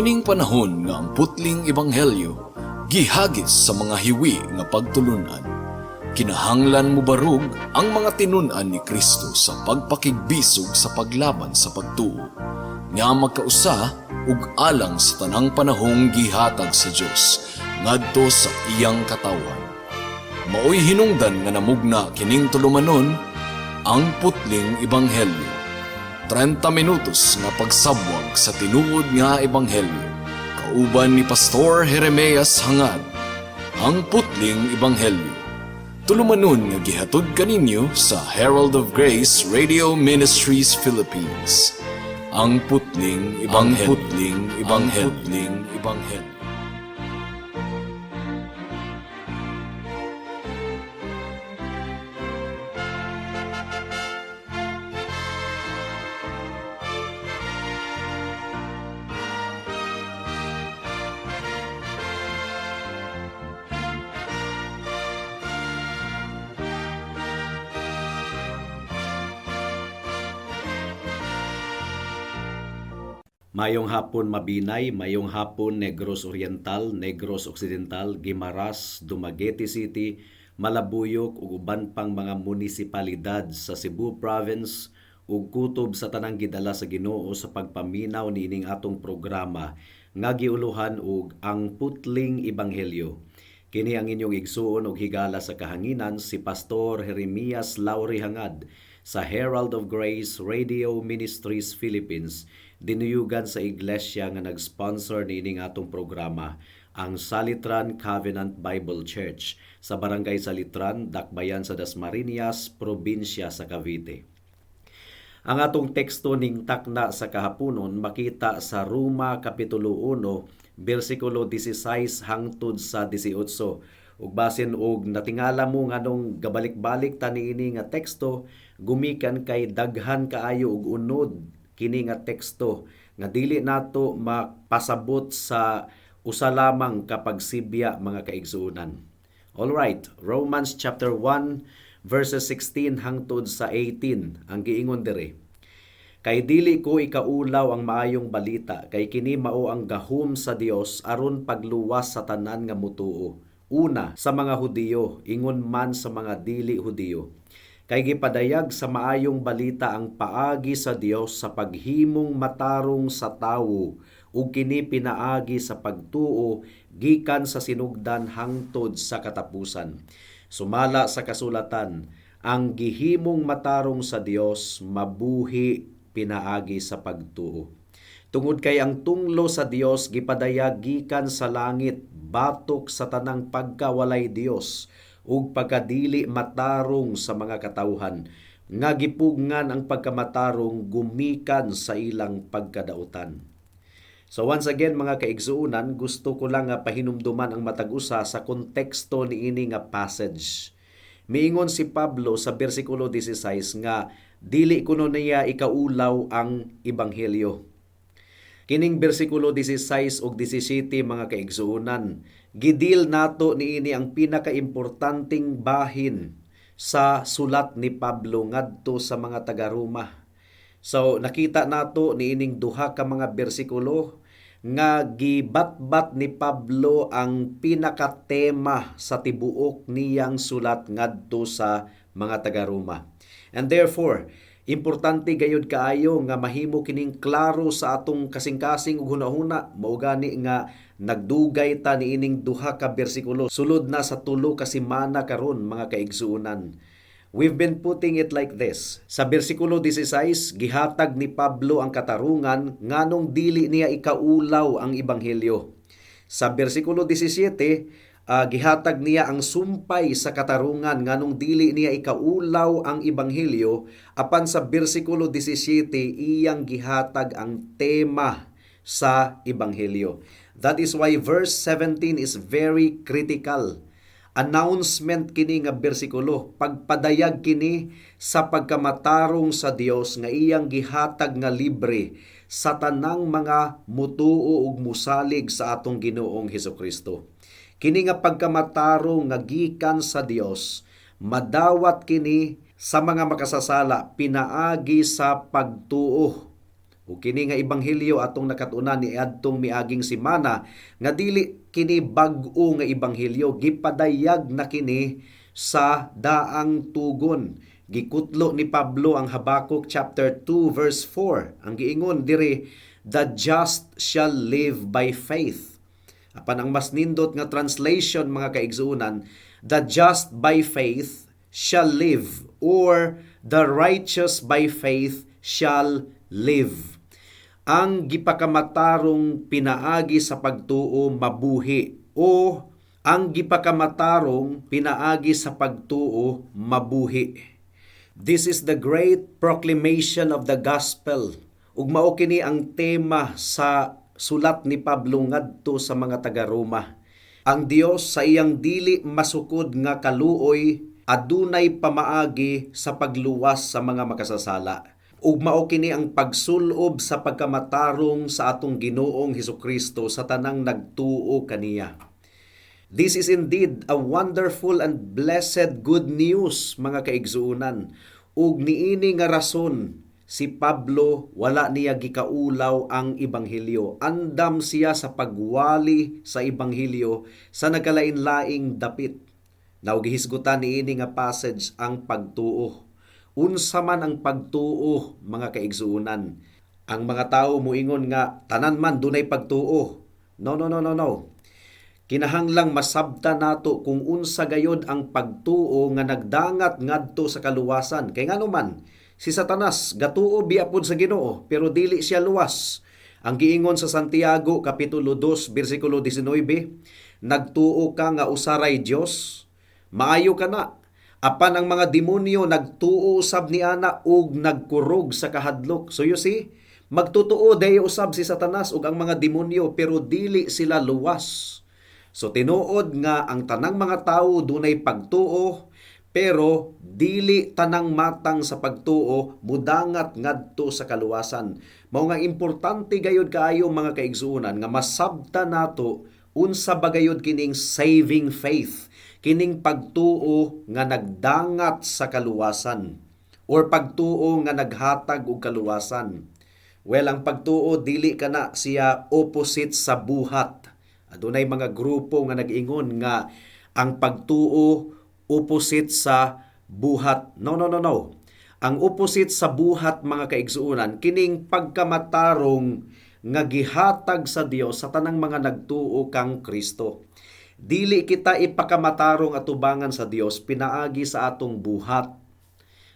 Niining panahon nga ang putling ebanghelyo gihagis sa mga hiwi nga pagtulunan, kinahanglan mobarog ang mga tinun-an ni Kristo sa pagpakigbisog sa paglaban sa pagtuo nga magkausa ug alang sa tanang panahong gihatag sa Dios ngadto sa iyang katawhan. Maoy hinungdan nga namugna kining tulumanon, Ang Putling Ebanghelyo. 30 minutos nga pagsabwag sa tinuod nga ebanghelyo. Kauban ni Pastor Jeremias Hangad. Ang Putling Ebanghelyo. Tulumanon nga gihatod kaninyo sa Herald of Grace Radio Ministries Philippines. Ang Putling Ebanghelyo. Ang Putling Ebanghelyo. Ang Putling Ebanghelyo. Mayong hapon, Mabinay, mayong hapon Negros Oriental, Negros Occidental, Guimaras, Dumaguete City, Malabuyok ug uban pang mga munisipalidad sa Cebu Province ug kutob sa tanang gidala sa Ginoo sa pagpaminaw niining atong programa nga giuluhan og Ang Putling Ebanghelyo. Kini ang inyong igsuon ug higala sa kahanginan, si Pastor Jeremias Lauri Hangad sa Herald of Grace Radio Ministries Philippines, dinuyugan sa iglesia nga nag-sponsor niining atong programa, ang Salitran Covenant Bible Church sa Barangay Salitran, Dakbayan sa Dasmariñas, probinsya sa Cavite. Ang atong teksto ning takna sa kahaponon makita sa Roma Kapitulo 1, bersikulo 16 hangtod sa 18. Ug basin og natingala mo nganong gabalik-balik ta niini nga teksto, gumikan kay daghan kaayo og unod kini nga teksto nga dili nato mapasabot sa usa lamang ka pagsibya, mga kaigsuonan. All right, Romans chapter 1 verses 16 hangtod sa 18 ang giingon diri. "Kay dili ko ikaulaw ang maayong balita, kay kini mao ang gahom sa Dios aron pagluwas sa tanan nga mutuo. Una sa mga Hudiyo, ingon man sa mga dili Hudiyo. Kay gipadayag sa maayong balita ang paagi sa Dios sa paghimong matarong sa tawo, ug kini pinaagi sa pagtuo gikan sa sinugdan hangtod sa katapusan. Sumala sa kasulatan, ang gihimong matarong sa Dios mabuhi pinaagi sa pagtuo. Tungod kay ang tunglo sa Dios gipadayag gikan sa langit batok sa tanang pagkawalay Dios ug pagkadili matarong sa mga katawhan, nga gipugngan ang pagkamatarong gumikan sa ilang pagkadautan." So once again, mga kaigsuonan, gusto ko lang nga pahinumduman ang matag usa sa konteksto niini nga passage. Miingon si Pablo sa bersikulo 16 nga dili kuno niya ikaulaw ang ebanghelyo. Kining bersikulo 16 ug 17, mga kaigsuonan, gidil nato niini ang pinakaimportanteng bahin sa sulat ni Pablo ngadto sa mga taga-Roma. So nakita nato niining duha ka mga bersikulo nga gibatbat ni Pablo ang pinakatema sa tibuok niyang sulat ngadto sa mga taga-Roma. And therefore, importante gayud kaayo nga mahimo kining klaro sa atong kasing-kasing ug hunahuna. Mao gani nga nagdugay ta niining duha ka bersikulo. Sulod na sa 3 ka semana karon, mga kaigsuonan. We've been putting it like this. Sa bersikulo 16, gihatag ni Pablo ang katarungan nganong dili niya ikaulaw ang ebanghelyo. Sa bersikulo 17, gihatag niya ang sumpay sa katarungan nganong dili niya ikaulaw ang ebanghelyo. Apan sa bersikulo 17, iyang gihatag ang tema sa ebanghelyo. That is why verse 17 is very critical. Announcement kini nga bersikulo, pagpadayag kini sa pagkamatarong sa Dios nga iyang gihatag nga libre sa tanang mga mutuo ug musalig sa atong Ginoong Hesukristo. Kini nga pagkamatarong nga gikan sa Dios, madawat kini sa mga makasasala pinaagi sa pagtuo. Ug kini nga ebanghelyo atong nakat-unan niadtong miaging semana nga dili kini bag-o nga ebanghelyo, gipadayag na kini sa daang tugon. Gikutlo ni Pablo ang Habakuk chapter 2 verse 4. Ang giingon diri, "The just shall live by faith." Apan ang mas nindot nga translation, mga kaigsuonan, "The just by faith shall live" or "The righteous by faith shall live." Ang gipakamatarong pinaagi sa pagtuo mabuhi o ang gipakamatarong pinaagi sa pagtuo mabuhi. This is the great proclamation of the gospel. Ug mao kini ang tema sa sulat ni Pablo ngadto sa mga taga-Roma. Ang Dios sa iyang dili masukod nga kaluoy adunay pamaagi sa pagluwas sa mga makasasala. Ug mao kini ang pagsulob sa pagkamatarong sa atong Ginoong Hesukristo sa tanang nagtuo kaniya. This is indeed a wonderful and blessed good news, mga kaigsuonan. Ug niini nga rason si Pablo wala niya gikaulaw ang ebanghelyo. Andam siya sa pagwali sa ebanghelyo sa nagkalain-laing dapit. Now gihisgutan niini nga passage ang pagtuo. Unsa man ang pagtuo, mga kaigsuonan? Ang mga tao muingon nga tanan man dunay pagtuo. No, no, no, no, no. Kinahanglang masabta nato kung unsa gayod ang pagtuo nga nagdangat ngadto sa kaluwasan. Kay ngano man, si Satanas gatuo biya pod sa Ginoo pero dili siya luwas. Ang giingon sa Santiago kapitulo 2 bersikulo 19, "Nagtuo ka nga usaray Dios, maayo ka na. Apan ang mga demonyo nagtuo usab ni ana ug nagkurog sa kahadlok." So you see, magtotoo dayo usab si Satanas ug ang mga demonyo pero dili sila luwas. So tinuod nga ang tanang mga tawo dunay pagtuo pero dili tanang matang sa pagtuo mudangat ngadto sa kaluwasan. Mao nga importante gayud kaayo, mga kaigsuonan, nga masabta nato unsa ba gayud kining saving faith, kining pagtuo nga nagdangat sa kaluwasan or pagtuo nga naghatag og kaluwasan. Well, ang pagtuo dili kana siya opposite sa buhat. Adunay mga grupo nga nag-ingon nga ang pagtuo opposite sa buhat. No, no, no, no. Ang opposite sa buhat, mga kaigsuonan, kining pagkamatarong nga gihatag sa Dios sa tanang mga nagtuo kang Kristo. Dili kita ipakamatarong atubangan sa Dios pinaagi sa atong buhat.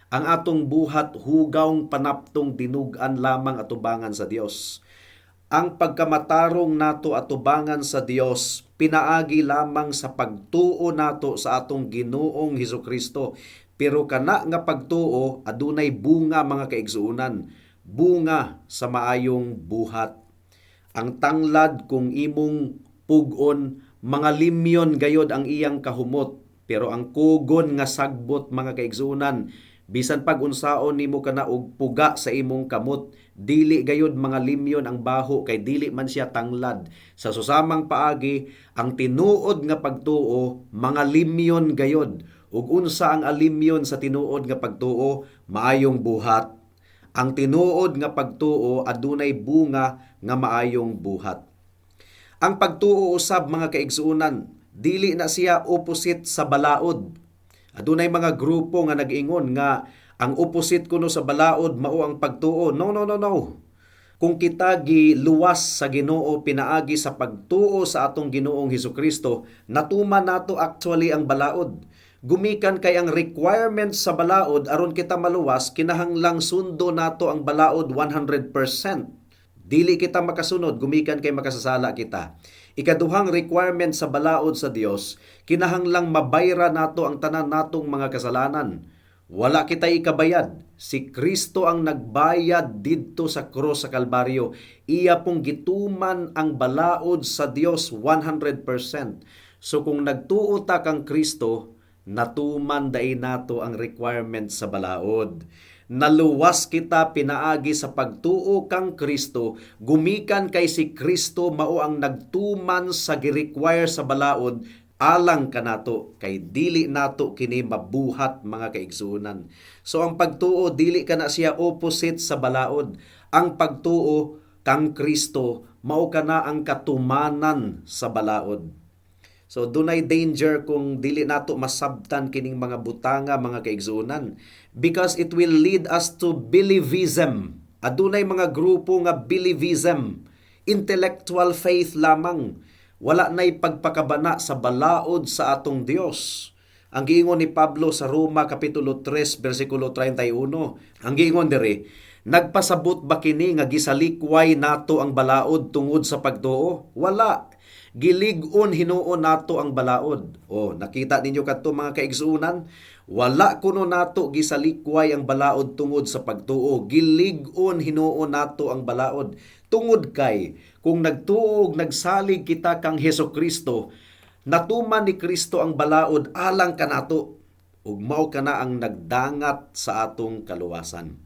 Ang atong buhat hugawng panaptong dinug-an lamang atubangan sa Dios. Ang pagkamatarong nato atubangan sa Dios pinaagi lamang sa pagtuo nato sa atong Ginoong Hesukristo. Pero kana nga pagtuo adunay bunga, mga kaigsuonan, bunga sa maayong buhat. Ang tanglad kung imong pug-on, mga limyon gayod ang iyang kahumot, pero ang kugon nga sagbot, mga kaigsuonan, bisan pag unsaon nimo kana og puga sa imong kamot, dili gayod mga limyon ang baho kay dili man siya tanglad. Sa susamang paagi, ang tinuod nga pagtuo mga limyon gayod. Ug unsa ang alimyon sa tinuod nga pagtuo? Maayong buhat. Ang tinuod nga pagtuo adunay bunga nga maayong buhat. Ang pagtuo usab, mga kaigsuonan, dili na siya opposite sa balaod. Adunay mga grupo nga nag-ingon nga ang opposite kuno sa balaod mao ang pagtuo. No, no, no, no. Kung kita giluwas sa Ginoo pinaagi sa pagtuo sa atong Ginoong Hesukristo, natuman nato actually ang balaod. Gumikan kay ang requirement sa balaod aron kita maluwas, kinahanglang sundo nato ang balaod 100%. Dili kita makasunod gumikan kay makasasala kita. Ikaduhang requirement sa balaod sa Dios, kinahanglang mabayra nato ang tanan natong mga kasalanan. Wala kita ikabayad. Si Kristo ang nagbayad didto sa krus sa Kalbaryo. Iya pong gituman ang balaod sa Dios 100%. So kung nagtuo ta kang Kristo, natuman dai nato ang requirement sa balaod. Naluwas kita pinaagi sa pagtuo kang Kristo, gumikan kay si Kristo mao ang nagtuman sa gi-require sa balaod. alang kanato kay dili nato kini mabuhat, mga kaigsuonan. So ang pagtuo, dili kana siya opposite sa balaod. Ang pagtuo kang Kristo, mao kana ang katumanan sa balaod. So dunay danger kung dili nato masabtan kining mga butanga, mga kaigsuonan, because it will lead us to believism. Adunay mga grupo nga believism, intellectual faith lamang. Wala na'y pagpakabana sa balaod sa atong Dios. Ang giingon ni Pablo sa Roma kapitulo 3 bersikulo 31, ang giingon diri, "Nagpasabot ba kini nga gisalikway nato ang balaod tungod sa pagtuo? Wala. Gilig-on hinuon nato ang balaod." O, nakita ninyo kadto, mga kaigsuonan, wala kuno nato gisalikway ang balaod tungod sa pagtuo. Gilig-on hinuon nato ang balaod. Tungod kay kung nagtuo ug nagsalig kita kang Heso Kristo, natuman ni Kristo ang balaod alang kanato ug mao kana ang nagdangat sa atong kaluwasan.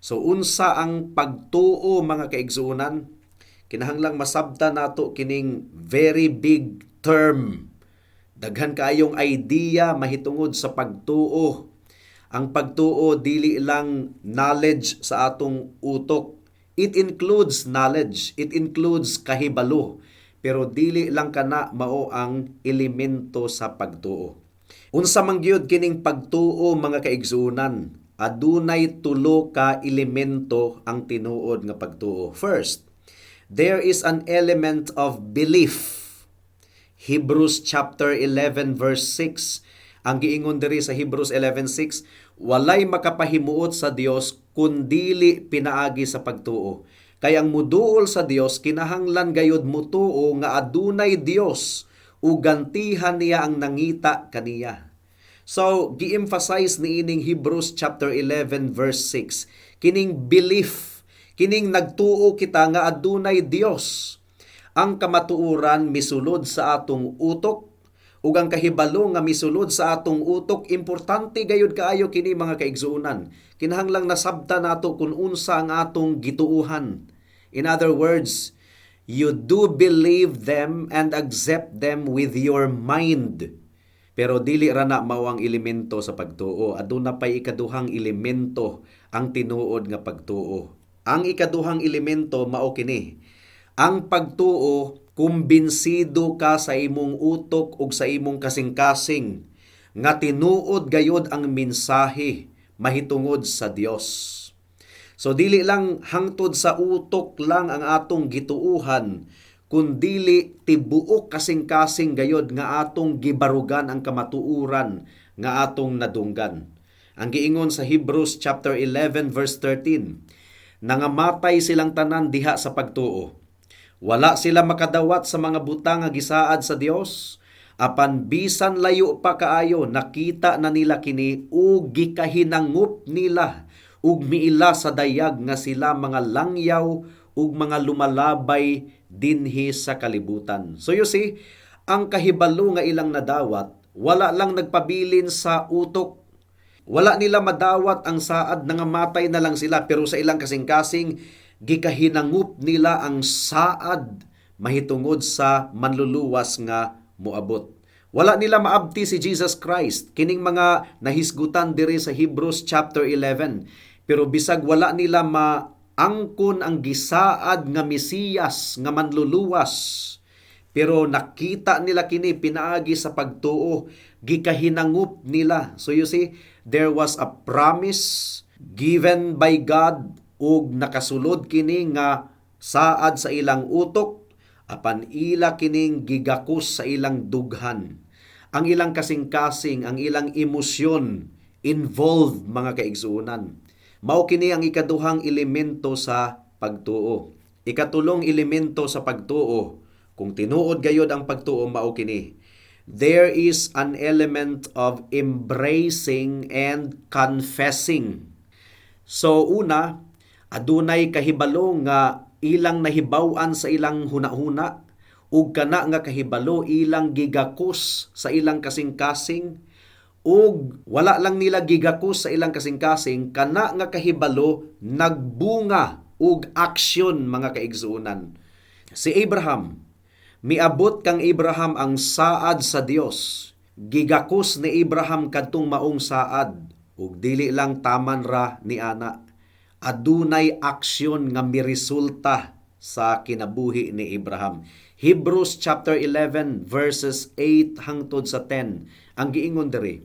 So unsa ang pagtuo, mga kaigsuonan? Kinahanglang masabtan nato kining very big term. Daghan kaayong idea mahitungod sa pagtuo. Ang pagtuo, dili lang knowledge sa atong utok. It includes knowledge, it includes kahibalo, pero dili lang kana mao ang elemento sa pagtuo. Unsa man gyud kining pagtuo, mga kaigsuonan? Adunay tulo ka elemento ang tinuod nga pagtuo. First, there is an element of belief. Hebrews chapter 11 verse 6. Ang giingon diri sa Hebrews 11:6, walay makapahimuot sa Dios kun dili pinaagi sa pagtuo. Kay ang muduol sa Dios, kinahanglan gayud mutuo nga adunay Dios ug gantihan niya ang nangita kaniya. So, gi-emphasize niining Hebrews chapter 11 verse 6 kining belief, kining nagtuo kita nga adunay Dios. Ang kamatuoran misulod sa atong utok ug ang kahibalo nga misulod sa atong utok, importante gayud kaayo kini, mga kaigsuonan. Kinahanglang nasabtan nato kung unsa ang atong gituuhan. In other words, you do believe them and accept them with your mind. Pero dili ra na mao ang elemento sa pagtuo. Aduna pay ikaduhang elemento ang tinuod nga pagtuo. Ang ikaduhang elemento mao kini. Ang pagtuo, kumbinsido ka sa imong utok ug sa imong kasing-kasing nga tinuod gayod ang mensahe mahitungod sa Dios. So dili lang hangtod sa utok lang ang atong gituuhan, kundili tibuok kasing-kasing gayod nga atong gibarugan ang kamatuoran nga atong nadunggan. Ang giingon sa Hebrews chapter 11 verse 13, nangamatay silang tanan diha sa pagtuo. Wala sila makadawat sa mga butang nga gisaad sa Dios, apan bisan layo pa kaayo, nakita na nila kini ug gikahinangup nila ug miila sa dayag nga sila mga langyaw ug mga lumalabay dinhi sa kalibutan. So you see, ang kahibalo nga ilang nadawat, wala lang nagpabilin sa utok. Wala nila madawat ang saad, nangamatay na lang sila, pero sa ilang kasing-kasing gikahinangup nila ang saad mahitungod sa manluluwas nga moabot. Wala nila maabti si Jesus Christ kining mga nahisgutan diri sa Hebrews chapter 11. Pero bisag wala nila maangkon ang gisaad nga Mesiyas nga manluluwas, pero nakita nila kini pinaagi sa pagtuo, gikahinangup nila. So you see, there was a promise given by God ug nakasulod kini nga saad sa ilang utok, apan ila kining gigakos sa ilang dughan. Ang ilang kasing-kasing, ang ilang emosyon involved, mga kaigsuonan. Mao kini ang ikaduhang elemento sa pagtuo. Ikatulong elemento sa pagtuo, kung tinuod gayod ang pagtuo, mao kini. There is an element of embracing and confessing. So una, adunay kahibalo nga ilang nahibaw-an sa ilang hunahuna ug kana nga kahibalo ilang gigakos sa ilang kasing-kasing, ug wala lang nila gigakos sa ilang kasing-kasing, kana nga kahibalo nagbunga og aksyon, mga kaigsuonan. Si Abraham, Miabot kang Abraham ang saad sa Dios. Gigakos ni Abraham kadtong maong saad ug dili lang taman ra ni ana. Adunay aksyon nga miresulta sa kinabuhi ni Abraham. Hebrews chapter 11 verses 8 hangtod sa 10 ang giingon diri.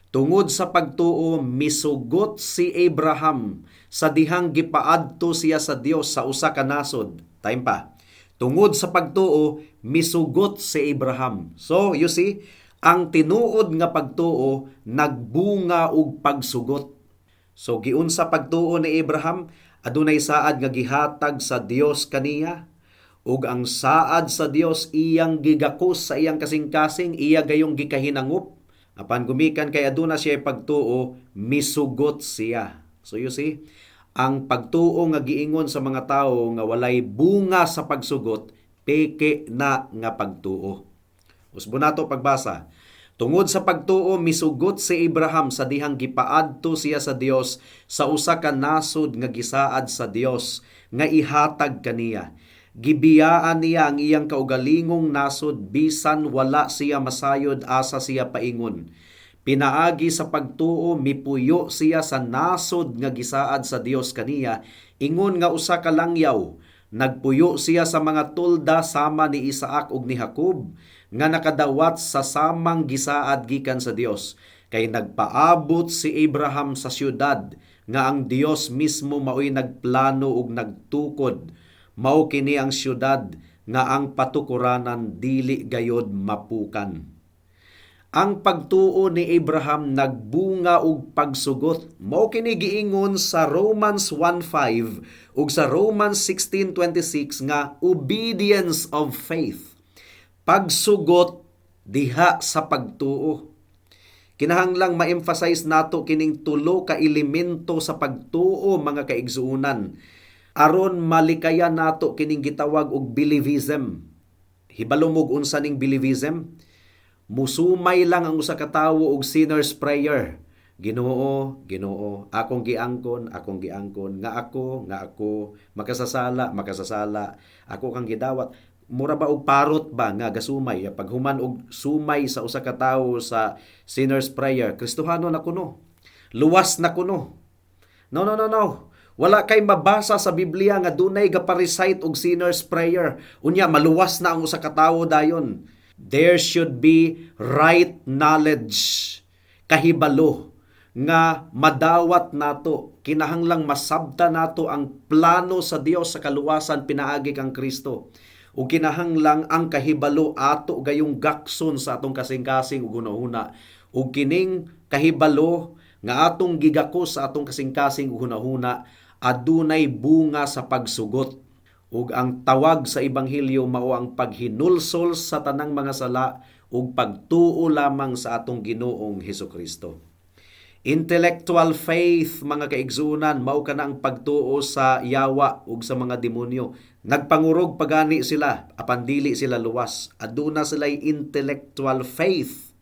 Tungod sa pagtuo, misugot si Abraham sa dihang gipaadto siya sa Dios sa usa ka nasod. Time pa. Tungod sa pagtuo, misugot si Abraham. So, you see, ang tinuod nga pagtuo nagbunga og pagsugot. So, giunsa pagtuo ni Abraham, adunay saad nga gihatag sa Dios kaniya, ug ang saad sa Dios iyang gigakos sa iyang kasing-kasing, iya gayong gikahinangup. Apan gumikan kay aduna siya pagtuo, misugot siya. So you see, ang pagtuo nga giingon sa mga tawo nga walay bunga sa pagsugot, peke na nga pagtuo. Usbon nato pagbasa. Tungod sa pagtuo, misugot si Abraham sa dihang gipaadto siya sa Dios sa usa ka nasod nga gisaad sa Dios nga ihatag kaniya. Gibiyaan niya ang iyang kaugalingong nasod bisan wala siya masayod asa siya paingon. Pinaagi sa pagtuo, mipuyo siya sa nasod nga gisaad sa Dios kaniya, ingon nga usa ka langyaw. Nagpuyo siya sa mga tolda sama ni Isaac ug ni Jacob nga nakadawat sa samang gisaad gikan sa Dios. Kay nagpaabot si Abraham sa syudad nga ang Dios mismo maoy nagplano ug nagtukod. Mao kini ang syudad nga ang patukuranan dili gayod mapukan. Ang pagtuo ni Abraham nagbunga og pagsugot. Mao kini giingon sa Romans 1:5 ug sa Romans 16:26 nga obedience of faith. Pagsugot diha sa pagtuo. Kinahanglang ma-emphasize nato kining tulo ka elemento sa pagtuo, mga kaigsuonan, aron malikayan nato kining gitawag og believism. Hibalo mo unsa ning believism? Musumay lang ang usa ka tawo og sinner's prayer. Ginoo, Ginoo, akong giangkon nga ako makasasala, makasasala, ako kang gidawat. Mura ba og parrot ba nga gasumay? Paghuman og sumay sa usa ka tawo sa sinner's prayer, Kristohano na kuno. Luwas na kuno. No, no, no, no. Wala kay mabasa sa Biblia nga dunay gapa-recite og sinner's prayer. Unya maluwas na ang usa ka tawo dayon. There should be right knowledge. Kahibalo nga madawat nato. Kinahanglang masabta nato ang plano sa Dios sa kaluwasan pinaagi kang Kristo. Ug kinahanglang ang kahibalo ato gayong gakson sa atong kasing-kasing ug hunahuna. Ug kining kahibalo nga atong gigakos sa atong kasing-kasing ug hunahuna adunay bunga sa pagsugot. Ug ang tawag sa ebanghelyo mao ang paghinulsol sa tanang mga sala ug pagtuo lamang sa atong Ginoong Hesukristo. Intellectual faith, mga kaigsuonan, mao kana ang pagtuo sa yawa ug sa mga demonyo. Nagpangurog pagani sila apan dili sila luwas. Aduna sila intellectual faith.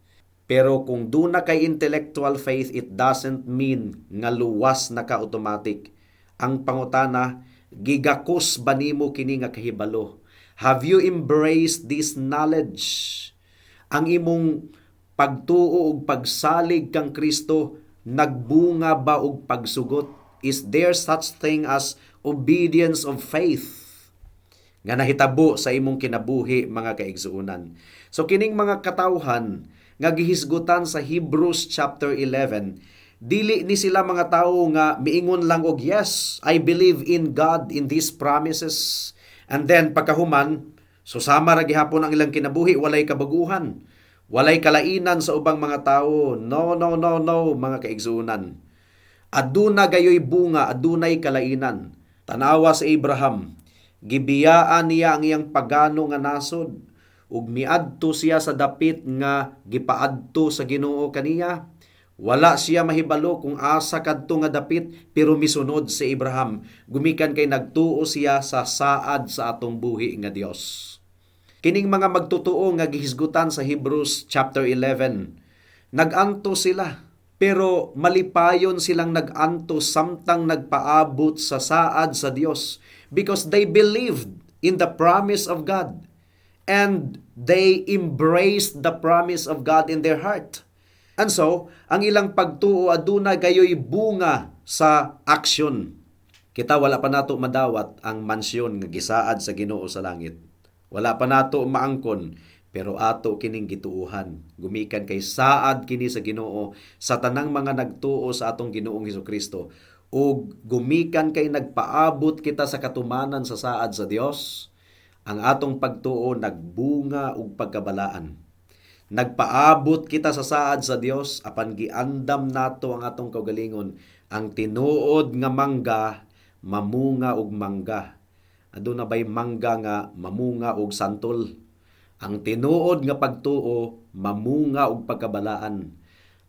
Pero kung duna kay intellectual faith, it doesn't mean nga luwas na ka automatic. Ang pangutana, gigakos ba nimo kini nga kahibalo? Have you embraced this knowledge? Ang imong pagtuo ug pagsalig kang Kristo nagbunga ba og pagsugot? Is there such thing as obedience of faith nga nahitabo sa imong kinabuhi, mga kaigsuonan? So kining mga katawhan nga gihisgutan sa Hebrews chapter 11, dili ni sila mga tawo nga miingon lang og "Yes, I believe in God, in these promises." And then pagkahuman, susama ra gihapon ang ilang kinabuhi, walay kabaguhan. Walay kalainan sa ubang mga tawo. No, no, no, no, mga kaigsuonan. Aduna gayoy bunga, adunay kalainan. Tanawa si Abraham, gibiyaan niya ang iyang pagano nga nasod ug miadto siya sa dapit nga gipaadto sa Ginoo kaniya. Wala siya mahibalo kung asa kadto nga dapit, pero misunod si Abraham gumikan kay nagtuo siya sa saad sa atong buhi nga Dios. Kining mga magtotoo nga gihisgutan sa Hebrews chapter 11, nag-antos sila, pero malipayon silang nag-antos samtang nagpaabot sa saad sa Dios because they believed in the promise of God. And they embraced the promise of God in their heart. And so, ang ilang pagtuo aduna gayoy bunga sa action. Kita, wala pa nato madawat ang mansyon nga gisaad sa Ginoo sa langit. Wala pa nato maangkon, pero ato kining gituuhan gumikan kay saad kini sa Ginoo sa tanang mga nagtuo sa atong Ginoong Hesukristo. Ug gumikan kay nagpaabot kita sa katumanan sa saad sa Dios, ang atong pagtuo nagbunga og pagkabalaan. Nagpaabot kita sa saad sa Dios apan giandam nato ang atong kaugalingon. Ang tinuod nga mangga, mamunga og mangga. Aduna bay mangga nga mamunga og santol? Ang tinuod nga pagtuo, mamunga og pagkabalaan.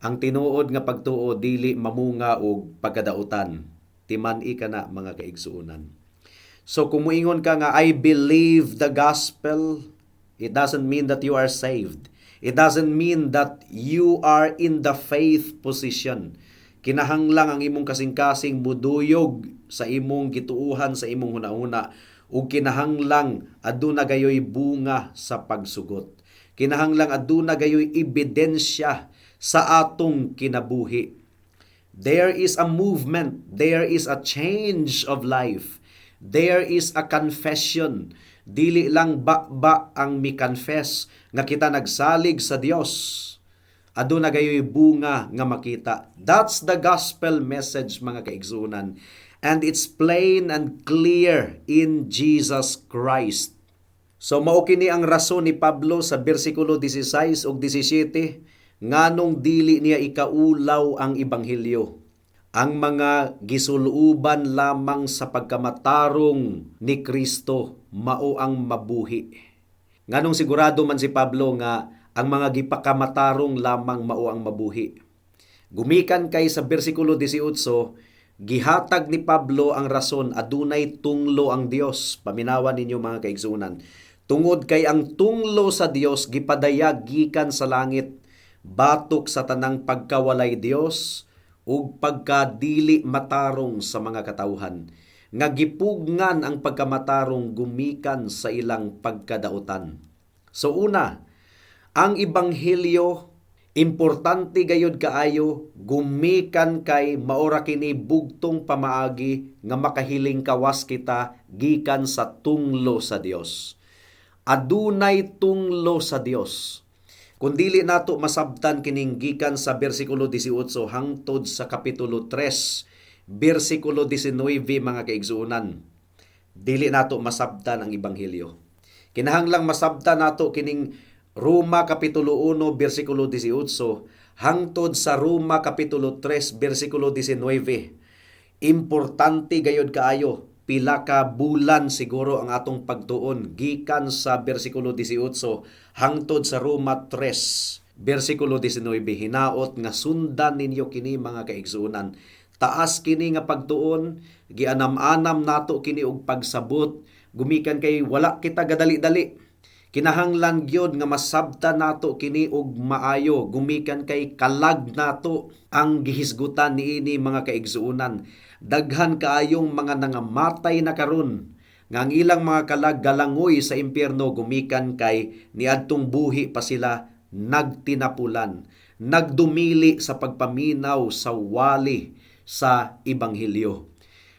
Ang tinuod nga pagtuo, dili mamunga og pagkadautan. Timan-i kana, mga kaigsuonan. So kung muingon ka nga "I believe the gospel," it doesn't mean that you are saved. It doesn't mean that you are in the faith position. Kinahanglang ang imong kasing-kasing muduyog sa imong gituuhan sa imong hunahuna ug kinahanglang aduna gayoy bunga sa pagsugot. Kinahanglang aduna gayoy ebidensya sa atong kinabuhi. There is a movement, there is a change of life. There is a confession. Dili lang ba-ba ang mi-confess nga kita nagsalig sa Dios. Aduna gayoy bunga nga makita. That's the gospel message, mga kaigsuonan. And it's plain and clear in Jesus Christ. So mao kini ang rason ni Pablo sa bersikulo 16 ug 17 nganong dili niya ikaulaw ang ebanghelyo. Ang mga gisuluban lamang sa pagkamatarong ni Kristo mao ang mabuhi. Nganong sigurado man si Pablo nga ang mga gipakamatarong lamang mao ang mabuhi? Gumikan kay sa bersikulo 18, gihatag ni Pablo ang rason: adunay tunglo ang Dios. Paminawan ninyo, mga kaigsuonan. Tungod kay ang tunglo sa Dios gipadayag gikan sa langit batok sa tanang pagkawalay Dios ug pagkadili matarong sa mga katawhan nga gipugngan ang pagkamatarong gumikan sa ilang pagkadautan. So una, ang ebanghelyo importante gayud kaayo gumikan kay maora kini bugtong pamaagi nga makahiling kawas kita gikan sa tunglo sa Dios. Adunay tunglo sa Dios. Kung dili nato masabtan kining gikan sa bersikulo 18 hangtod sa kapitulo 3 bersikulo 19, mga kaigsuonan, dili nato masabtan ang ebanghelyo. Kinahanglang masabtan nato kining Roma kapitulo 1 bersikulo 18 hangtod sa Roma kapitulo 3 bersikulo 19. Importante gayod kaayo. Pila ka bulan siguro ang atong pagtuon gikan sa bersikulo 18 hangtod sa Roma 3 bersikulo 19. Hinaot nga sundan ninyo kini, mga kaigsuonan. Taas kini nga pagtuon, gianam-anam nato kini og pagsabot gumikan kay wala kita gadali-dali. Kinahanglan gyud nga masabtan nato kini og maayo gumikan kay kalag nato ang gihisgutan niini, mga kaigsuonan. Daghan kaayong mga nangamatay na karon nga ang ilang mga kalag galangoy sa impyerno gumikan kay niadtong buhi pa sila nagtinapulan, nagdumili sa pagpaminaw sa wali sa ebanghelyo.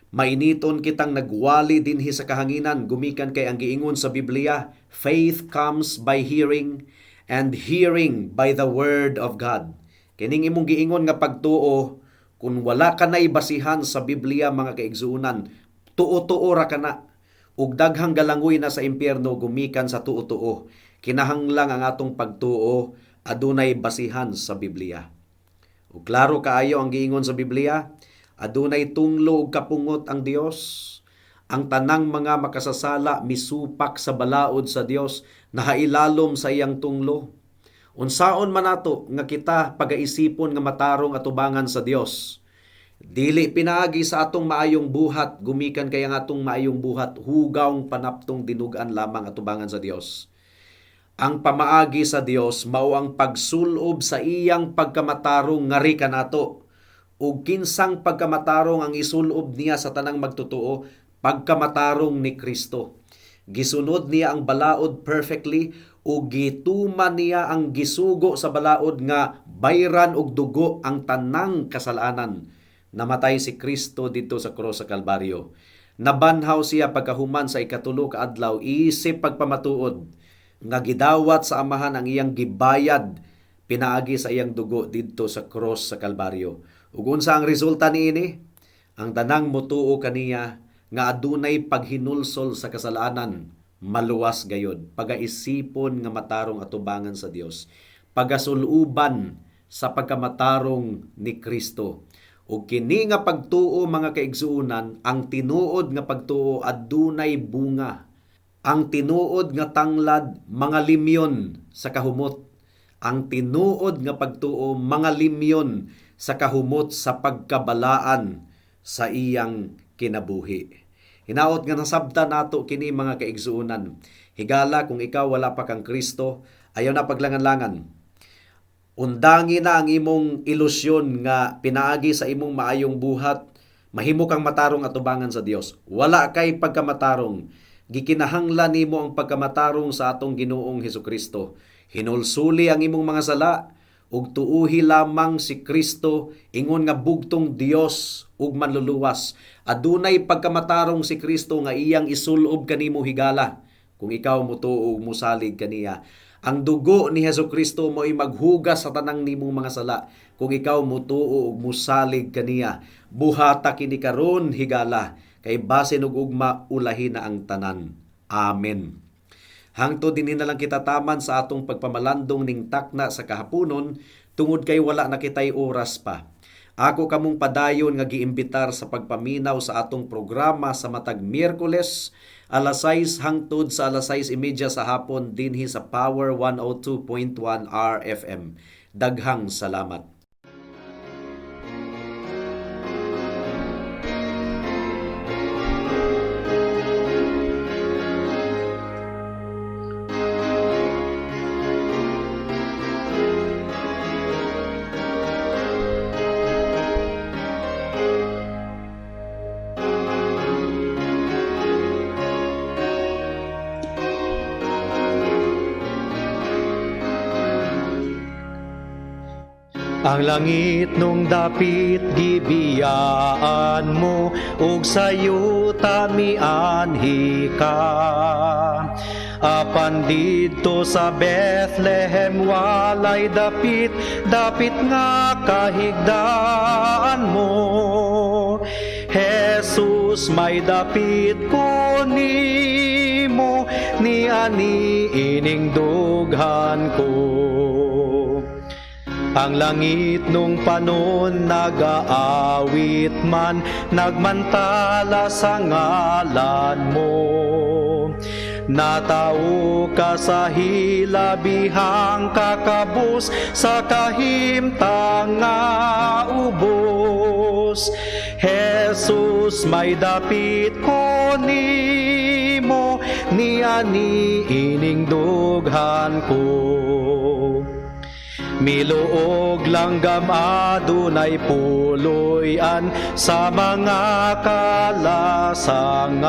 Mainiton kitang nagwali dinhi sa kahanginan gumikan kay ang giingon sa Biblia, faith comes by hearing and hearing by the word of God. Kining imong giingon nga pagtuo, kung wala ka nay basihan sa Biblia, mga kaigsuonan, tuo-tuo ra kana. Ug daghang galangoy na sa impyerno gumikan sa tuo-tuo. Kinahanglang ang atong pagtuo adunay basihan sa Biblia. Ug klaro kaayo ang giingon sa Biblia, adunay tunglo ug kapungot ang Dios. Ang tanang mga makasasala misupak sa balaod sa Dios, nahailalom sa iyang tunglo. Unsaon man nato nga kita pagaisipon nga matarong atubangan sa Dios? Dili pinaagi sa atong maayong buhat gumikan kay ang atong maayong buhat hugawng panaptong dinugan lamang atubangan sa Dios. Ang pamaagi sa Dios mao ang pagsulob sa iyang pagkamatarong ngari kanato. Ug kinsang pagkamatarong ang isulob niya sa tanang magtotoo? Pagkamatarong ni Kristo. Gisunod niya ang balaod perfectly ug gituman niya ang gisugo sa balaod nga bayran og dugo ang tanang kasalanan. Namatay si Kristo didto sa krus sa Kalbaryo. Nabanhaw siya pagkahuman sa ikatulo ka adlaw isip pagpamatuod nga gidawat sa Amahan ang iyang gibayad pinaagi sa iyang dugo didto sa krus sa Kalbaryo. Ug unsa ang resulta niini? Ang tanang motuo kaniya nga adunay paghinulsol sa kasalanan, maluwas gayod, pagaisipon nga matarong atubangan sa Dios, pagasuluban sa pagkamatarong ni Kristo. Ug kini nga pagtuo, mga kaigsuonan, ang tinuod nga pagtuo adunay bunga. Ang tinuod nga tanglad mga limyon sa kahumot. Ang tinuod nga pagtuo mga limyon sa kahumot sa pagkabalaan sa iyang kinabuhi. Hinaot nga nasabta nato kini, mga kaigsuonan. Higala, kung ikaw wala pa kang Kristo, ayaw na paglangan-langan. Undangi na ang imong ilusyon nga pinaagi sa imong maayong buhat, mahimo kang matarong atubangan sa Dios. Wala kay pagkamatarong. Gikinahanglan nimo ang pagkamatarong sa atong Ginoong Hesukristo. Hinulsuli ang imong mga sala ug tuuhi lamang si Kristo ingon nga bugtong Dios ug manluluwas. Adunay pagkamatarong si Kristo nga iyang isulob kanimo, higala, kung ikaw motuo ug mosalig kaniya. Ang dugo ni Hesukristo mo'y maghugas sa tanang nimong mga sala kung ikaw motuo ug mosalig kaniya. Buhata kini karon, higala, kay basin ug ugma ulahi na ang tanan. Amen. Hangtod dinhi na lang kita taman sa atong pagpamalandong ning takna sa kahaponon tungod kay wala na kitay oras pa. Ako kamong padayon nga giimbitar sa pagpaminaw sa atong programa sa matag Miyerkules alas 6 hangtod sa alas 6:30 sa hapon dinhi sa Power 102.1 RFM. Daghang salamat. Ang langit nung dapit gibiyaan mo ug sa yuta mianhi ka. Apan didto sa Bethlehem walay dapit, dapit nga kahigdaan mo. Jesus, may dapit ko nimo, ni ani ining dughan ko. Ang langit nung panon nagaawit man, nagmantala sa ngalan mo. Natao ka sa hilabihang kakabus, sa kahimtang nga ubos. Jesus, may dapit ko nimo, ni ani ining dughan ko. Miluog langgam adunay puloy-an sa mga kalasangan.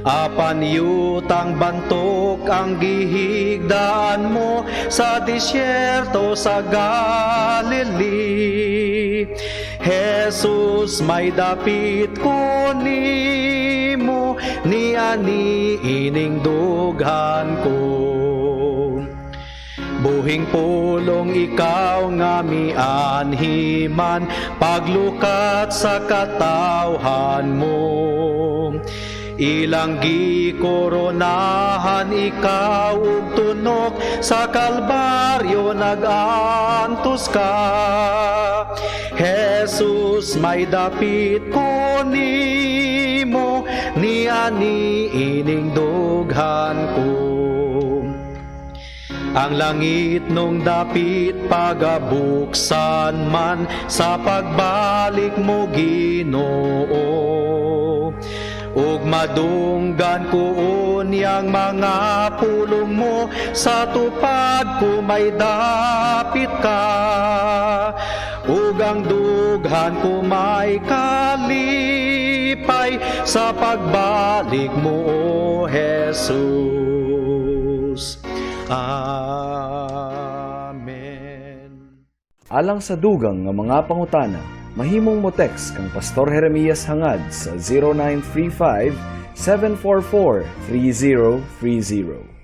Apan yutang bantok ang gihigdaan mo sa disyerto sa Galilee. Jesus, may dapit ko nimo, ni ani ining dughan ko. Buhing pulong ikaw nga mianhiman, paglukat sa katawhan mo. Ilang gikoronahan ikaw ug tunok, sa Kalbaryo nag-antos ka. Jesus, may dapit ko nimo, ni ani ining dughan ko. Ang langit nung dapit pagabuksan man sa pagbalik mo, Ginoo. Ug madunggan ko unyang mga pulong mo, sa tupad ko may dapit ka. Ug ang dughan ko may kalipay, Kalipay sa pagbalik mo, O Jesus. Amen. Alang sa dugang nga mga pangutana, mahimong mo text kang Pastor Jeremias Hangad sa 0935 744 3030.